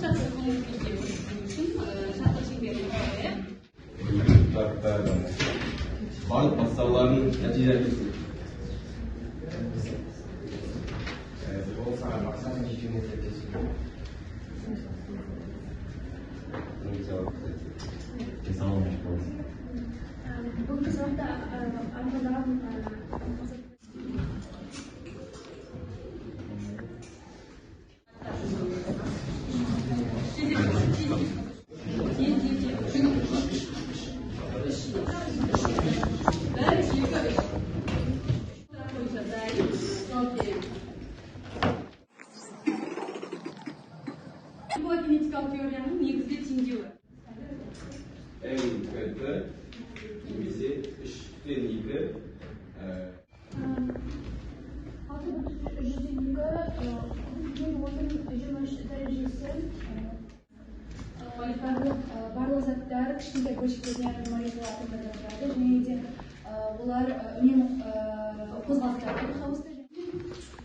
Жақсы көңіл күйге үшін шаттық шеңберін құрайық. Барлық бастаулардың нәтиже әкелсін. Ол саған мақсат жетуіне сәттесу. Денсаулығың болсын. Бүгінгі сабақта армандаған мақсат. Кинетикалық теорияның негізгі теңдеуі. МКТ немесе 3-тен 2 6,2 дәрежесі. Барлық заттар кішкентай бөлшектерден, яғни молекула атомдардан тұрады, және де олар үнемі қозғалыстарды хаосты.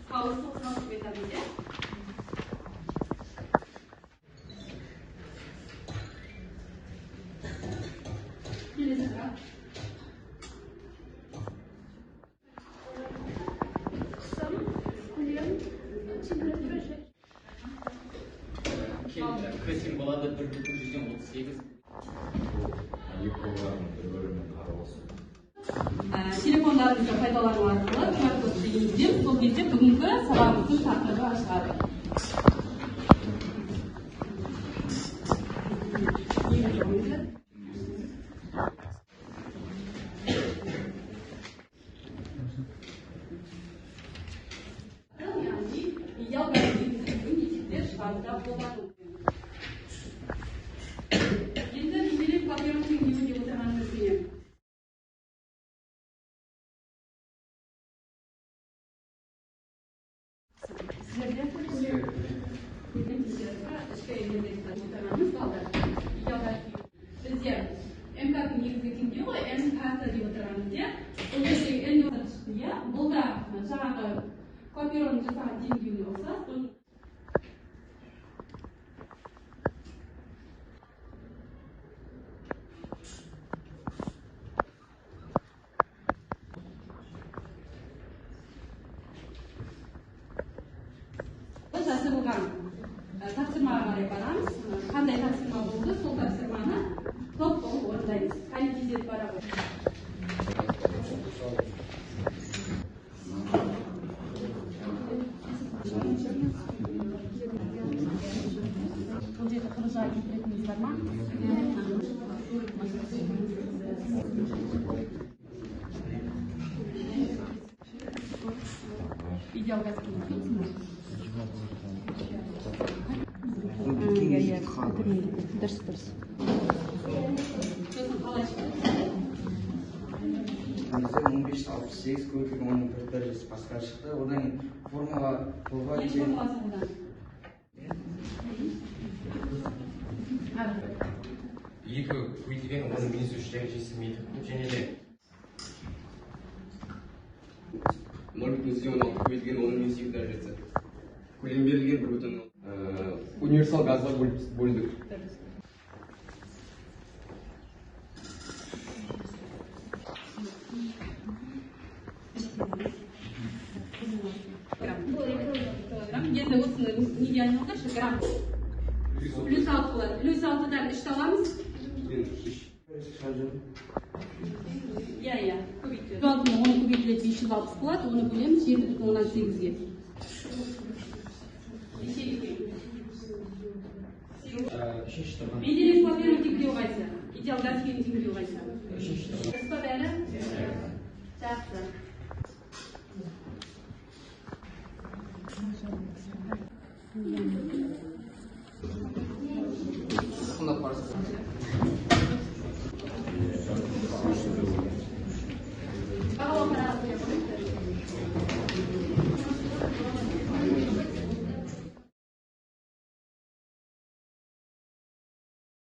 Хаосты қозғалыс деп айтамыз, иә? Келесі сұрақ. Қысым, көлем, температура. К тең болады 1,38. Молекулалардың бір-бірімен араласу. Телефондарыңызды пайдалану арқылы QR кодты енгіземіз. Сол кезде бүгінгі сабағымыздың тақырыбы ашылады. Яғни идеал газдың есептер шығаруда қолдану. Енді Менделеев Клапейрон теңдеуі деп отырғанымыз не? Сіздерде ішкі энергетика отырғанымыз балдар. Идеал газ бізде МК-ның негізгі теңдеуі ғой, МК деп отырғанымыз, иә? Бұл жерде N шықты, иә? Бұл да жаңағы Клапейронның жасаған теңдеуіне ұқсас. Жасырылған тапсырмаға қарай барамыз. Қандай тапсырма болды, сол тапсырманы топ болып орындаймыз. Қане, тездетіп бара ғой. Бұл жерде құрылжай келтіретініңіз бар ма? Идеал газ. Дұрыс, дұрыс. Сосын қалай шықты? 1568 көбейтілген 10-ның 4 дәрежесі паскаль шықты. Одан кейін формула ПВ Ең тең формуласы бұдан. 2 көбейтілген 10-ның минус 3 дәрежесі метр куб және де 0,16 көбейтілген 10-ның минус 2 дәрежесі. Көлем берілген 1,1 универсал газға бөлдік. Дұрыс. Грамм. Килограмм. Енді осыны неге айналдыршы? Грамм. Плюс 6 болады. Плюс 6-дан 3 аламыз. Иә, иә, көбейтіледі. 6 мен 10 көбейтіледі, 560 болады. Оны бөлеміз 7,8-ге. Нешеге тең? Үшінші тұрған. Менделеев Клапейрон теңдеуі қайсы? Идеал газ күйінің теңдеуі қайсы? Үшінші тұрған. Дұрыс па бәрі?